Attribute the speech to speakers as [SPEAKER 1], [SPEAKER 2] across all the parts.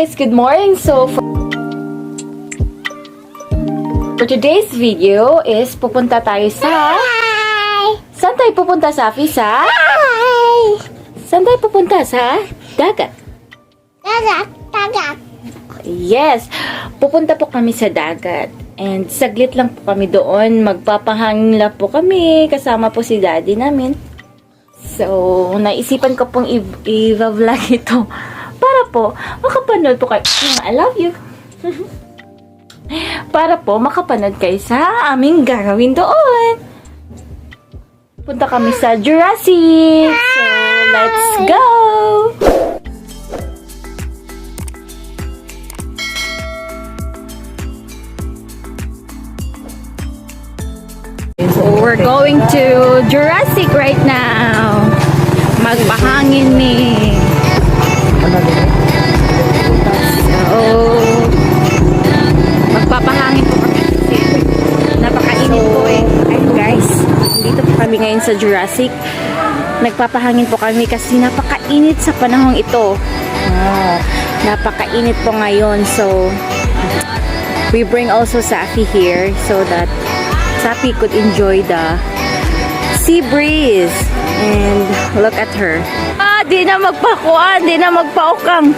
[SPEAKER 1] Guys! Good morning! So, for today's video is pupunta tayo sa...
[SPEAKER 2] Hi!
[SPEAKER 1] Saan tayo pupunta, Safi? Sa?
[SPEAKER 2] Hi!
[SPEAKER 1] Saan tayo pupunta? Sa dagat.
[SPEAKER 2] Dagat, dagat.
[SPEAKER 1] Yes! Pupunta po kami sa dagat. And saglit lang po kami doon. Magpapahangin lang po kami. Kasama po si daddy namin. So, naisipan ko pong i-vlog ito. Para po, makapanood po kayo. I love you! Para po, makapanood kayo sa aming gagawin doon. Punta kami sa Jurassic! So, let's go! So, we're going to Jurassic right now. Magpahangin mi. So, magpapahangin po kami kasi napakainit po eh. Ayun guys, dito po kami ngayon sa Jurassic. Nagpapahangin po kami kasi napakainit sa panahong ito. Oh, napakainit po ngayon. So, we bring also Safi here so that Safi could enjoy the sea breeze. And look at her. Ah, di na magpakuan, di na magpaukang.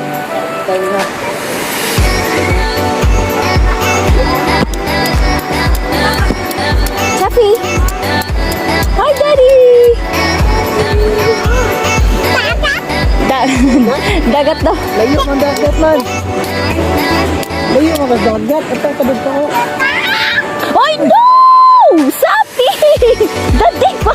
[SPEAKER 1] Safi! Hi, Daddy! Dagat daw.
[SPEAKER 3] Layo man dagat man. Layo man dagat. At ang pa ko.
[SPEAKER 1] Ay, no! Sapi! Dati pa!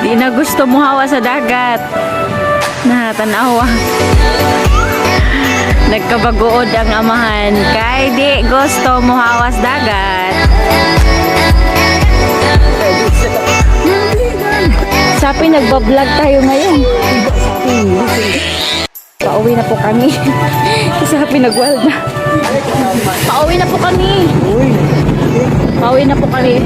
[SPEAKER 1] Di na gusto muhawa sa dagat. Na, tanawa. Nagkabagood ang amahan. Kay di gusto muhawas dagat. Sabi, nagba-vlog tayo ngayon. Pauwi na po kami. Sabi, nag-wild na. Pauwi na po kami. Pauwi na po kami.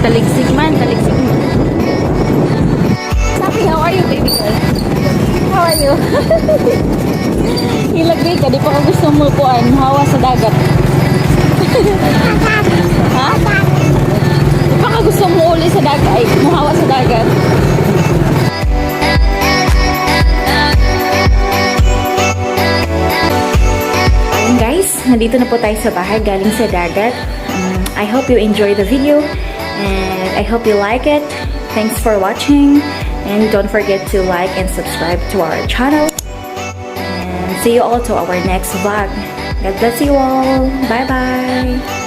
[SPEAKER 1] Taligsig man, taligsig man. Sabi, how are you, baby girl? How are you? Ilagay ka, di pa ka gusto mo kuan, hawa sa dagat. Ha? Di pa ka gusto mo uli sa dagat, ay, muhawa sa dagat. Ayun guys, nandito na po tayo sa bahay galing sa dagat. I hope you enjoy the video and I hope you like it. Thanks for watching and don't forget to like and subscribe to our channel. And see you all to our next vlog. God bless you all. Bye bye.